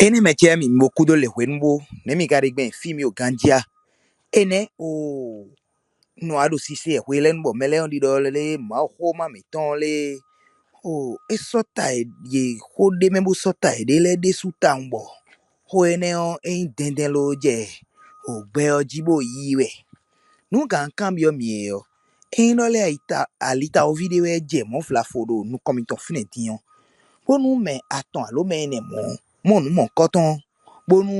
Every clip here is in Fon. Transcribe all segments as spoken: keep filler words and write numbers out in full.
Énɛ́ mɛ ce mi bo kúdó le hwenu bó nɛ̌ mi ka ɖe gbɛn fí mi ɖo ganjí a? Énɛ́ oo, nɔ a ɖo sise hwe lɛ́ɛ nu bɔ mɛ lɛ́ɛ nɔ ɖiɖɔ lé Mawuxówéma mǐtɔn lé. Oo, é sɔ́ ta e xó ɖé mɛ bó sɔ́ ta yěɖée lɛ́ɛ ɖésú tawun bɔ xó énɛ́ ɔ́, é nyí dɛndɛn ló jɛ gbɛ ɔ́ jí bó yí wɛ. Nǔ gǎn kanbyɔ́ mi e ɔ́, ényí ɖɔ lɛ́ɛ alitawoví ɖé wɛ jɛ mɔ̌ vlafo ɖo nukɔn mitɔn fínɛ́ din ɔ́, bónú mɛ atɔn alǒ mɛ ɛnɛ mɔ̌ mɔ nǔ mɔ̌hunkɔtɔn, bónú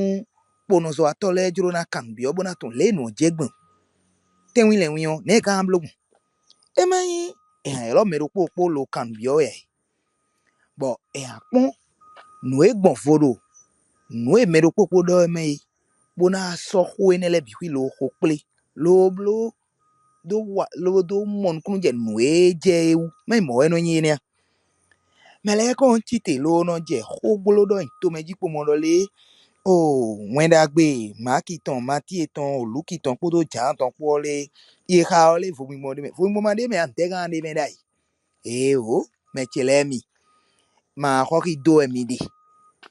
kponɔzɔ́watɔ́ lɛ́ɛ jló ná kan nǔ byɔ́ bó ná tunwun lě e nǔ ɔ́ jɛ gbɔn tɛ́nwínlɛnwín ɔ́, nɛ̌ é ka ná bló gbɔn? É má nyí è hɛn ylɔ́ mɛ ɖokpó kpó lo kan nǔ byɔ́ wɛ ǎ, bɔ è nǎ kpɔ́n nǔ e gbɔn vo ɖo nǔ e mɛ ɖokpó kpó ɖɔ ɔ́ mɛ é, bó ná sɔ́ xó énɛ́ lɛ́ɛ bǐ xwí lo xo kplé, lobo bló dó wa lobo dó mɔ nukúnnú jɛ nǔ e jɛ é wú. Má nyí mɔ̌ wɛ é nɔ nyí énɛ́ a? Mɛ lɛ́ɛ kɔn cí te lobo nɔ jɛ xó gbló ɖɔ nyi tomɛjíkpomɔ ɖɔ lé, o Wɛn Ɖagbe Maki tɔn, Matíe tɔn, Lúki tɔn kpódó Jǎan tɔn kpó ɔ́ lé, yě xa ɔ́ lé vogbingbɔn ɖé mɛ. Vogbingbɔn ma ɖé mɛ ǎ, nǔtɛ́ gán ɖé mɛ ɖ'ayǐ. Ěeǒ, mɛ ce lɛ́ɛ mi, ma xɔ xí dó wɛ mi ɖe.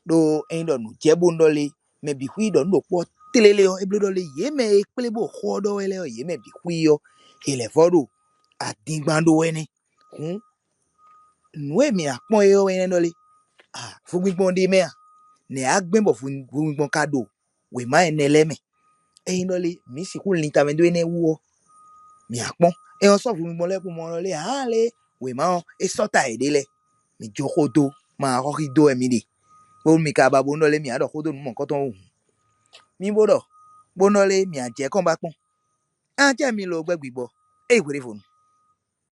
Ɖó ényí ɖɔ nǔ jɛ bónú ɖɔ lé, mɛ bǐ xwí ɖɔ nǔ ɖokpó ɔ́ tlélé ɔ́, é bló ɖɔ lé, yě mɛ e kplé bó xó ɔ́ ɖɔ wɛ lɛ́ɛ ɔ́, yě mɛ bǐ xwí ɔ́, è lɛ̌ vɔ́ ɖo adingban ɖó wɛ nɛ́. Hǔn nǔ e mǐ ná kpɔ́n é ɔ́ wɛ nyí ɖɔ lé, a vogbingbɔn ɖé mɛ a? Nɛ̌ á gbɛ́n bɔ vogbingbɔn ka ɖo wěma ɛnɛ lɛ́ɛ mɛ? Ényí ɖɔ lé mǐ sixú lin tamɛ dó énɛ́ wú ɔ́, mǐ á kpɔ́n. É ɔ́ sɔ́ vogbingbɔn lɛ́ɛ kpó mɔ ɔ́ lé ǎ lé wěma ɔ́, é sɔ́ ta yěɖée lɛ́ɛ. Mǐ jó xó dó, ma xɔ xí dó wɛ mi ɖe. Bónú mi ka ba bónú ɖɔ lé mǐ á ɖɔ xó dó nǔ mɔ̌hunkɔtɔn wú hǔn, mì bo ɖɔ bónú ɖɔ lé mǐ á jɛ kɔn ba kpɔ́n. Á jɛ mi lo gbɛ́ gbigbɔ, é yi hweɖěvonu.